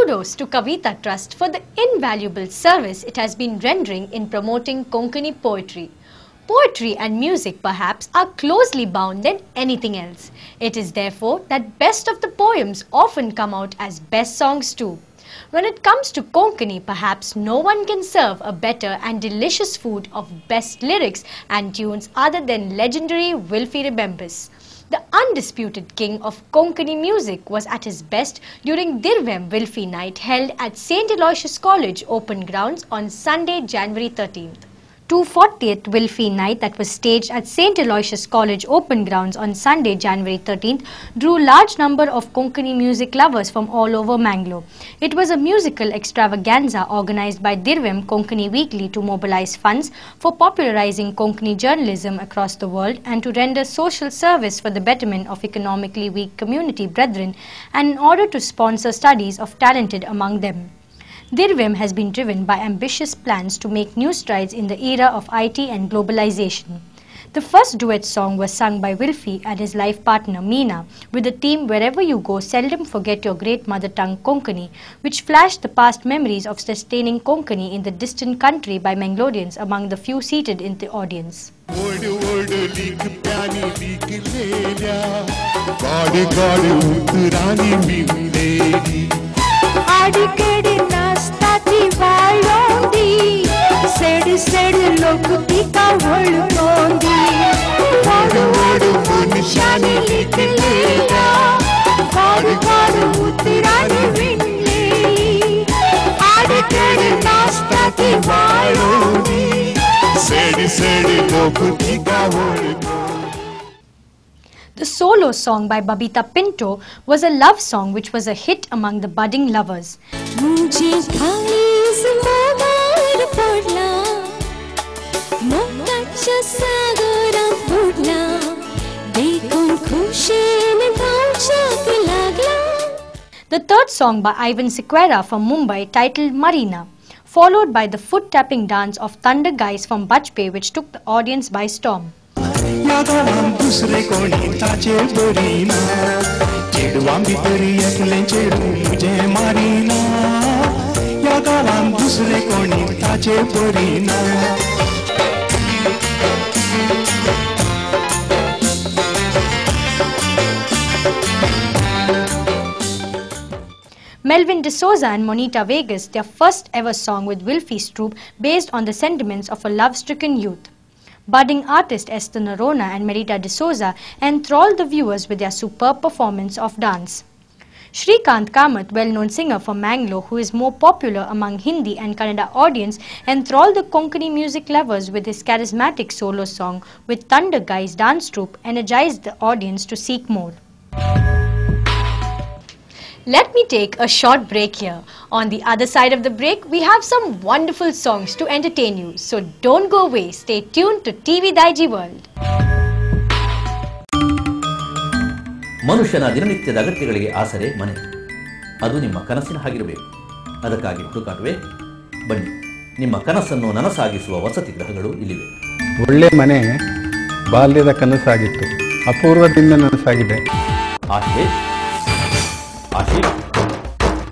Kudos to Kavita Trust for the invaluable service it has been rendering in promoting Konkani poetry. Poetry and music perhaps are closely bound than anything else. It is therefore that best of the poems often come out as best songs too. When it comes to Konkani, perhaps no one can serve a better and delicious food of best lyrics and tunes other than legendary Wilfy Rebembus. The undisputed king of Konkani music was at his best during Dirvem Wilfy Night held at St. Aloysius College Open Grounds on Sunday, January 13th. 240th Wilfy Night that was staged at St. Aloysius College Open Grounds on Sunday, January 13th, drew large number of Konkani music lovers from all over Mangalore. It was a musical extravaganza organized by Dirvem Konkani Weekly to mobilize funds for popularizing Konkani journalism across the world and to render social service for the betterment of economically weak community brethren and in order to sponsor studies of talented among them. Dirvem has been driven by ambitious plans to make new strides in the era of IT and globalization. The first duet song was sung by Wilfy and his life partner Meena with the theme Wherever You Go, Seldom Forget Your Great Mother Tongue Konkani, which flashed the past memories of sustaining Konkani in the distant country by Mangaloreans among the few seated in the audience. The solo song by Babita Pinto was a love song which was a hit among the budding lovers. The third song by Ivan Sequeira from Mumbai titled Marina, followed by the foot-tapping dance of Thunder Guys from Bajpe, which took the audience by storm. Melvin D'Souza and Monita Vegas, their first ever song with Wilfy's troupe based on the sentiments of a love-stricken youth. Budding artist Esther Narona and Merita D'Souza enthralled the viewers with their superb performance of dance. Shrikant Kamath, well-known singer from Mangalore who is more popular among Hindi and Kannada audience, enthralled the Konkani music lovers with his charismatic solo song with Thunder Guys dance troupe, energized the audience to seek more. Let me take a short break here. On the other side of the break, we have some wonderful songs to entertain you. So don't go away. Stay tuned to TV Daiji World. ಮನುಷ್ಯನ ದಿನನಿತ್ಯದ ಅಗತ್ಯಗಳಿಗೆ ಆಸರೆ ಮನೆ. ಅದು ನಿಮ್ಮ ಕನಸಿನ ಹಾಗಿರಬೇಕು. ಅದಕ್ಕಾಗಿ ಹುಡುಕಾಟವೇ ಬನ್ನಿ. ನಿಮ್ಮ ಕನಸನ್ನು ನನಸಾಗಿಸುವ ವಸತಿ ಗೃಹಗಳು ಇಲ್ಲಿವೆ. ಒಳ್ಳೆ ಮನೆ ಬಾಲ್ಯದ ಕನಸಾಗಿತ್ತು, ಅಪೂರ್ವದಿಂದ ನನಸಾಗಿದೆ. ಆಶೇಷ್, ಆಶೀಫ್,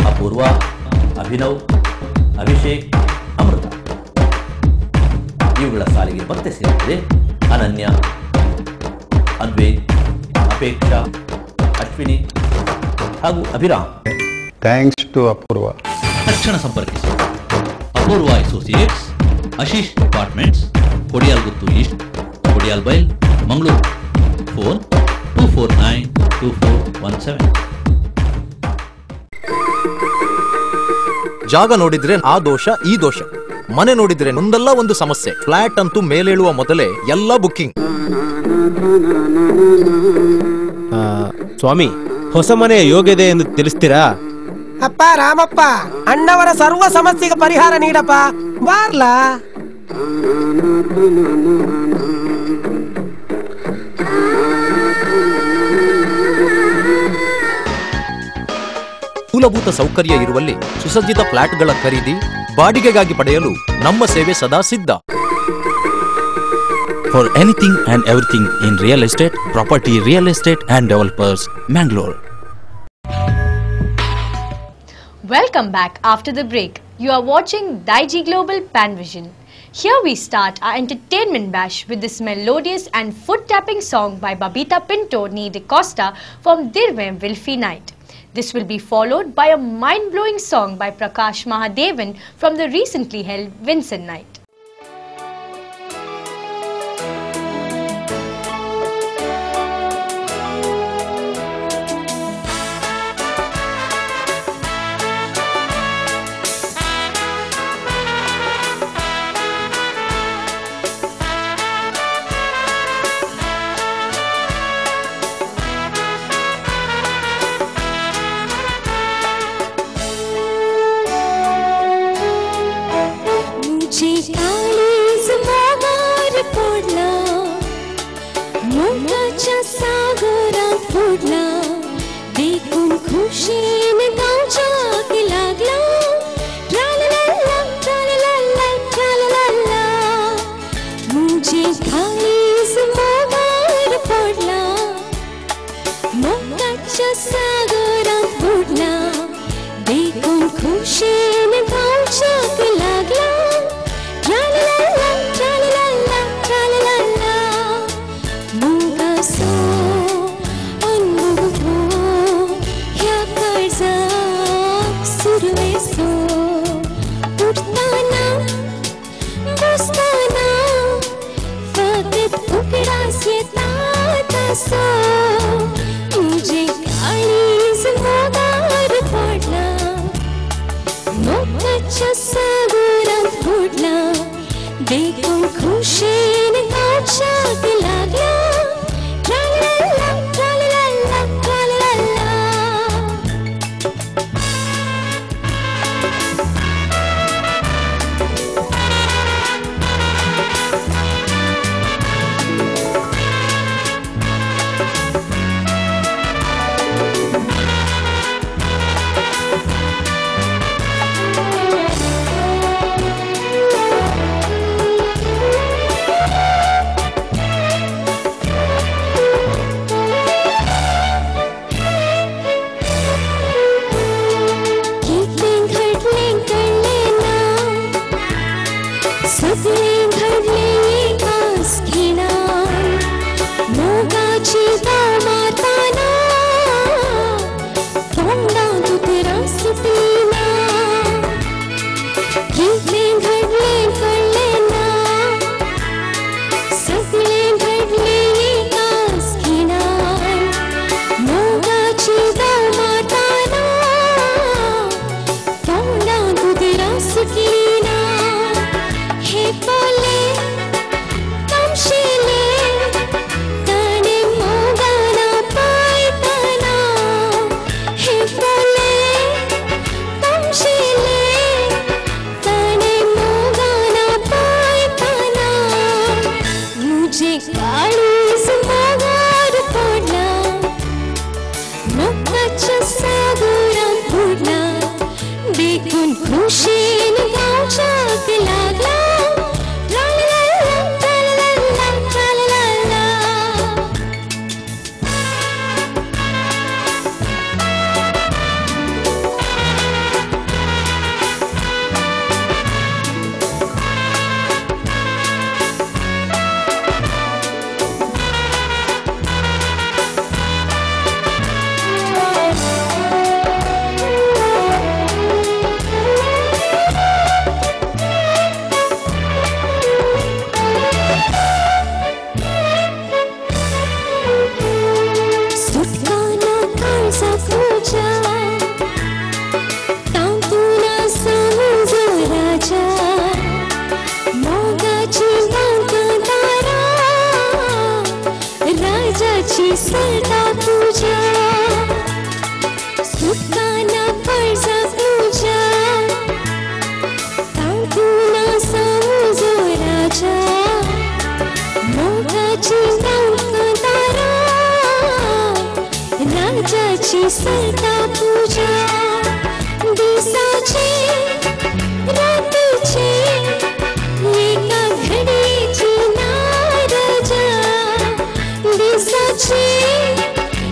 ಅಪೂರ್ವ, ಅಭಿನವ್, ಅಭಿಷೇಕ್, ಅಮೃತ ಇವುಗಳ ಸಾಲಿಗೆ ಮತ್ತೆ ಸೇರಿದೆ ಅನನ್ಯ, ಅದ್ವೈತ್, ಅಪೇಕ್ಷಾ, ಅಶ್ವಿನಿ ಹಾಗೂ ಅಭಿರಾಮ್. Thanks to ಅಪೂರ್ವ. ತಕ್ಷಣ ಸಂಪರ್ಕಿಸಿ Apoorva associates, Ashish apartments, Kodialguttu east, Kodialbail, Mangaluru. Phone 2492417. ಜಾಗ ನೋಡಿದ್ರೆ ಆ ದೋಷ ಈ ದೋಷ, ಮನೆ ನೋಡಿದ್ರೆ ಒಂದಲ್ಲ ಒಂದು ಸಮಸ್ಯೆ. ಫ್ಲಾಟ್ ಅಂತೂ ಮೇಲೇಳುವ ಮೊದಲೇ ಎಲ್ಲ ಬುಕ್ಕಿಂಗ್. ಸ್ವಾಮಿ, ಹೊಸ ಮನೆಯ ಯೋಗ್ಯತೆ ಎಂದು ತಿಳಿಸ್ತೀರಾ? ಅಪ್ಪ ರಾಮಪ್ಪ, ಅಣ್ಣವರ ಸರ್ವ ಸಮಸ್ಯೆಗೆ ಪರಿಹಾರ ನೀಡಪ್ಪ. ಬಾರ್ಲಾ. ಮೂಲಭೂತ ಸೌಕರ್ಯ ಇರುವಲ್ಲಿ ಸುಸಜ್ಜಿತ ಫ್ಲಾಟ್ಗಳ ಖರೀದಿ ಬಾಡಿಗೆಗಾಗಿ ಪಡೆಯಲು ನಮ್ಮ ಸೇವೆ ಸದಾ ಸಿದ್ಧ. For anything and everything in real estate, property, real estate and developers, Mangalore. Welcome back after the break. You are watching Daiji Global Panvision. Here we start our entertainment bash with this melodious and foot-tapping song by Babita Pinto Nee D'Costa from Dirve Wilfie Night. This will be followed by a mind-blowing song by Prakash Mahadevan from the recently held Vincent Night.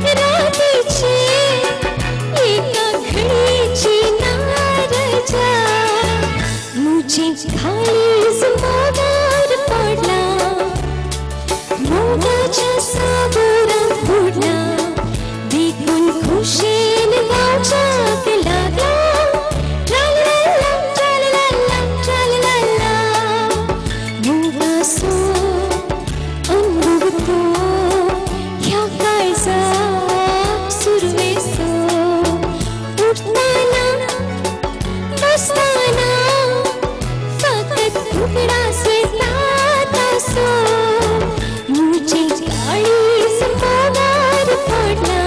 रातीची एका घडीची. मुझे काळीज मोगार पडला, मोगाच्या सागरात बुडला, देखून खुशीन गावच्याक लागला. ट्रालला ट्रालला ट्रालला मोगासो अनुभव तो ह्या काळजाक सुरवेसो. उठताना बसताना फकत उगडास येता तासो. मुझे काळीज मोगार पडला,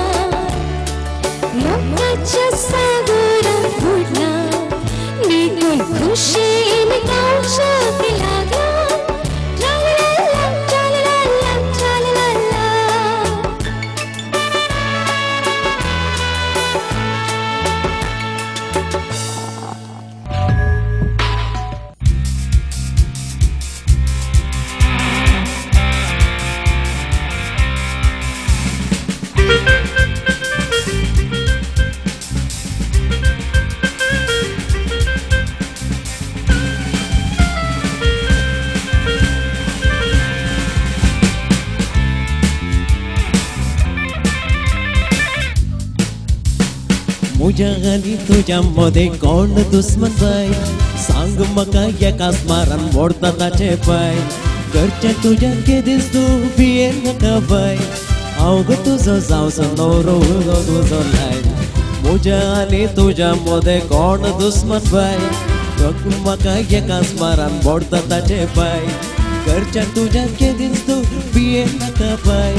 मोगाच्या सागरात बुडला, देखून खुशीन गावच्याक लागला. ट्रालला ट्रालला ट्रालला. मुझ्या आनी तुज्या मदें कोण दुस्मन बाय, सांग म्हाका एका स्मारान मोडता ताचे पाय. घरचें तुज्या केदीस तूं भियेन नाका बाय, हांव गो तुजो जावचो न्हवरो उरलो तुजो लाय. मुझ्या आनी तुज्या मदें कोण दुस्मन बाय, सांग म्हाका एका स्मारान मोडता ताचे पाय. घरचें तुज्या केदीस तूं भियेन नाका बाय,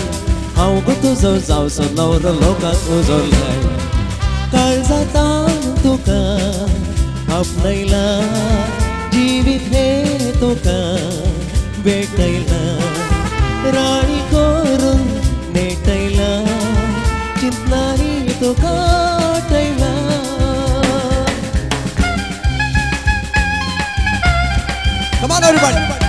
हांव गो तुजो जावचो न्हवरो लोकांक उजो लाय. काळजांत तुका आपणायला, जिवीत हें तुका भेटयला, राणी करून नेटयला, चिंतनानी तुका आटयला. Come on, everybody.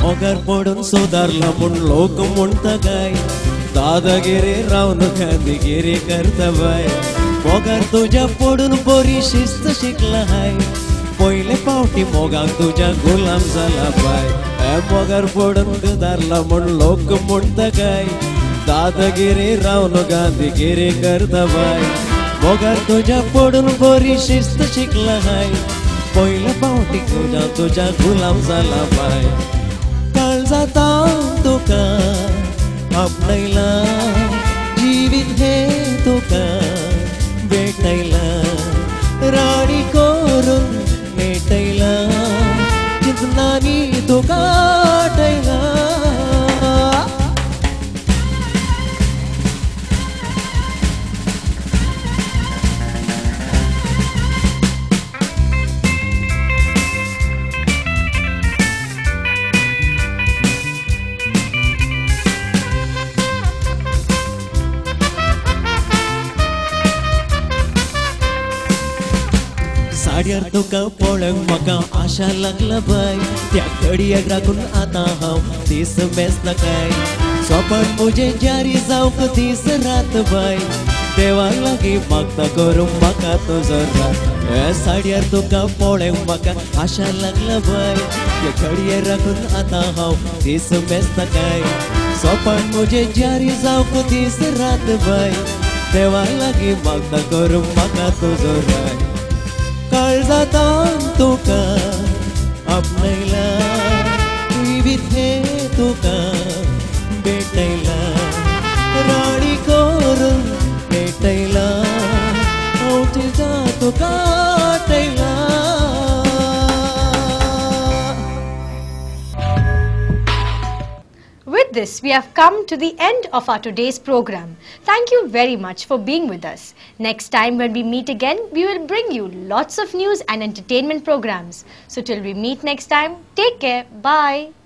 मोगार पडून सुदारला म्हूण लोक म्हणटा काय, दादागिरी रावन गांधीगिरी करता बाय. मोगार तुज्या पडून बरी शिस्त शिकला हाय, पयले फावटी मोगाक तुज्या गुलाम जाला बाय. मोगार पडून सुदारला म्हूण लोक म्हणटा काय, दादागिरी रावन गांधीगिरी करता बाय. मोगार तुज्या पडून बरी शिस्त शिकला हाय, पयले फावटी तुज्या तुज्या गुलाम जाला बाय. काळजांत तुका आपणायला, जिवीत हें तुका भेटयला, राणी करून नेटयला, चिंतनानी तुका आटयला. साडयार तुका पळोवंक म्हाका आशा लागला बाय, त्या घडयेक राखून आतां हांव दीस मेजना काय. सोपण म्हजें जारी जावंक दीस रात बाय, देवा लागीं मागता करूं म्हाका तुजो रात. साडयार तुका पळोवंक म्हाका आशा लागला बाय, त्या घडयेक राखून आतां हांव दीस मेजना काय. सोपण म्हजें जारी जावंक दीस रात बाय, देवा लागीं मागता करूं म्हाका तुजो रात. काळजांत तुका आपणायला, जिवीत हें तुका भेटयला, राणी करून नेटयला, हांव तुज्या तुका आटयला. With this, we have come to the end of our today's program. Thank you very much for being with us. Next time when we meet again, we will bring you lots of news and entertainment programs. So till we meet next time, take care. Bye.